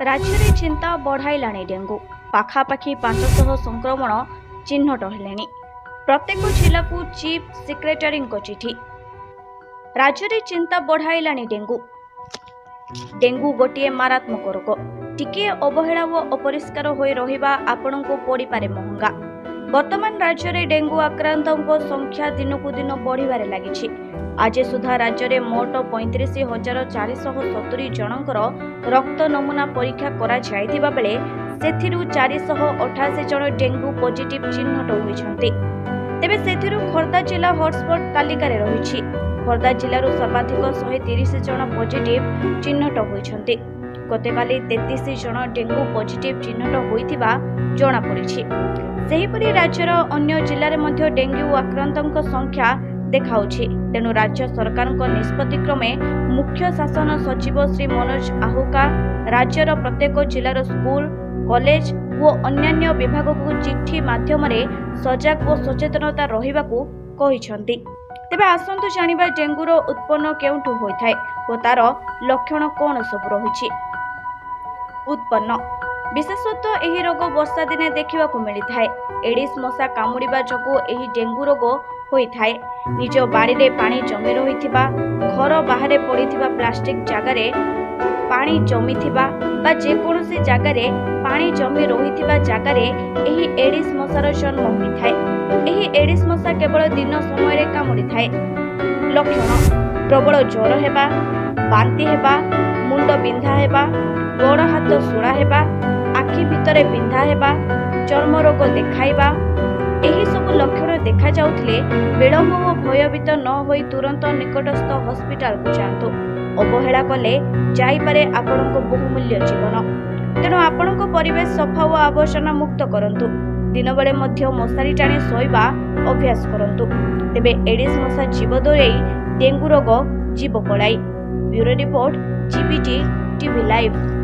ରାଜ୍ୟରେ ଚିନ୍ତା ବଢ଼ାଇଲାଣି ଡେଙ୍ଗୁ। ପାଖାପାଖି 500 ସଂକ୍ରମଣ ଚିହ୍ନଟ ହେଲେଣି। ପ୍ରତ୍ୟେକ ଜିଲ୍ଲାକୁ ଚିଫ୍ ସେକ୍ରେଟାରୀଙ୍କ ଚିଠି। ରାଜ୍ୟରେ ଚିନ୍ତା ବଢ଼ାଇଲାଣି ଡେଙ୍ଗୁ। ଡେଙ୍ଗୁ ଗୋଟିଏ ମାରାତ୍ମକ ରୋଗ। ଟିକିଏ ଅବହେଳା ଓ ଅପରିଷ୍କାର ହୋଇ ରହିବା ଆପଣଙ୍କୁ ପଡ଼ିପାରେ ମହଙ୍ଗା। ବର୍ତ୍ତମାନ ରାଜ୍ୟରେ ଡେଙ୍ଗୁ ଆକ୍ରାନ୍ତଙ୍କ ସଂଖ୍ୟା ଦିନକୁ ଦିନ ବଢ଼ିବାରେ ଲାଗିଛି। ଆଜି ସୁଦ୍ଧା ରାଜ୍ୟରେ ମୋଟ 35,470 ଜଣଙ୍କର ରକ୍ତ ନମୁନା ପରୀକ୍ଷା କରାଯାଇଥିବା ବେଳେ ସେଥିରୁ 488 ଜଣ ଡେଙ୍ଗୁ ପଜିଟିଭ୍ ଚିହ୍ନଟ ହୋଇଛନ୍ତି। ତେବେ ସେଥିରୁ ଖୋର୍ଦ୍ଧା ଜିଲ୍ଲା ହଟସ୍ପଟ୍ ତାଲିକାରେ ରହିଛି। ଖୋର୍ଦ୍ଧା ଜିଲ୍ଲାରୁ ସର୍ବାଧିକ 130 ଜଣ ପଜିଟିଭ୍ ଚିହ୍ନଟ ହୋଇଛନ୍ତି। ଗତକାଲି 33 ଜଣ ଡେଙ୍ଗୁ ପଜିଟିଭ୍ ଚିହ୍ନଟ ହୋଇଥିବା ଜଣାପଡ଼ିଛି। ସେହିପରି ରାଜ୍ୟର ଅନ୍ୟ ଜିଲ୍ଲାରେ ମଧ୍ୟ ଡେଙ୍ଗୁ ଆକ୍ରାନ୍ତଙ୍କ ସଂଖ୍ୟା ଦେଖାଉଛି। ତେଣୁ ରାଜ୍ୟ ସରକାରଙ୍କ ନିଷ୍ପତ୍ତି କ୍ରମେ ମୁଖ୍ୟ ଶାସନ ସଚିବ ଶ୍ରୀ ମନୋଜ ଆହୁକା ରାଜ୍ୟର ପ୍ରତ୍ୟେକ ଜିଲ୍ଲାର ସ୍କୁଲ, କଲେଜ ଓ ଅନ୍ୟାନ୍ୟ ବିଭାଗକୁ ଚିଠି ମାଧ୍ୟମରେ ସଜାଗ ଓ ସଚେତନତା ରହିବାକୁ କହିଛନ୍ତି। ତେବେ ଆସନ୍ତୁ ଜାଣିବା ଡେଙ୍ଗୁର ଉତ୍ପନ୍ନ କେଉଁଠୁ ହୋଇଥାଏ ଓ ତାର ଲକ୍ଷଣ କ'ଣ ସବୁ ରହିଛି। ଉତ୍ପନ୍ନ ବିଶେଷତଃ ଏହି ରୋଗ ବର୍ଷା ଦିନେ ଦେଖିବାକୁ ମିଳିଥାଏ। ଏଡିସ୍ ମଶା କାମୁଡ଼ିବା ଯୋଗୁଁ ଏହି ଡେଙ୍ଗୁ ରୋଗ ହୋଇଥାଏ। ନିଜ ବାଡ଼ିରେ ପାଣି ଜମି ରହିଥିବା, ଘର ବାହାରେ ପଡ଼ିଥିବା ପ୍ଲାଷ୍ଟିକ ଜାଗାରେ ପାଣି ଜମିଥିବା ବା ଯେକୌଣସି ଜାଗାରେ ପାଣି ଜମି ରହିଥିବା ଜାଗାରେ ଏହି ଏଡିସ୍ ମଶାର ଜନ୍ମ ହୋଇଥାଏ। ଏହି ଏଡିସ୍ ମଶା କେବଳ ଦିନ ସମୟରେ କାମୁଡ଼ିଥାଏ। ଲକ୍ଷଣ: ପ୍ରବଳ ଜ୍ୱର ହେବା, ବାନ୍ତି ହେବା, ମୁଣ୍ଡ ବିନ୍ଧା ହେବା, ଗୋଡ଼ ହାତ ଶୂଳା ହେବା, ଆଖି ଭିତରେ ବିନ୍ଧା ହେବା, ଚର୍ମ ରୋଗ ଦେଖାଇବା। ଏହିସବୁ ଲକ୍ଷଣ ଦେଖାଯାଉଥିଲେ ବିଳମ୍ବ ଓ ଭୟଭୀତ ନ ହୋଇ ତୁରନ୍ତ ନିକଟସ୍ଥ ହସ୍ପିଟାଲକୁ ଯାଆନ୍ତୁ। ଅବହେଳା କଲେ ଯାଇପାରେ ଆପଣଙ୍କ ବହୁମୂଲ୍ୟ ଜୀବନ। ତେଣୁ ଆପଣଙ୍କ ପରିବେଶ ସଫା ଓ ଆବର୍ଜନା ମୁକ୍ତ କରନ୍ତୁ। ଦିନବେଳେ ମଧ୍ୟ ମଶାରୀ ଟାଣି ଶୋଇବା ଅଭ୍ୟାସ କରନ୍ତୁ। ତେବେ ଏଡିସ୍ ମଶା ଜୀବ ଦୂରେଇ, ଡେଙ୍ଗୁ ରୋଗ ଯିବ ପଳାଇ। Bureau report, JBT TV live.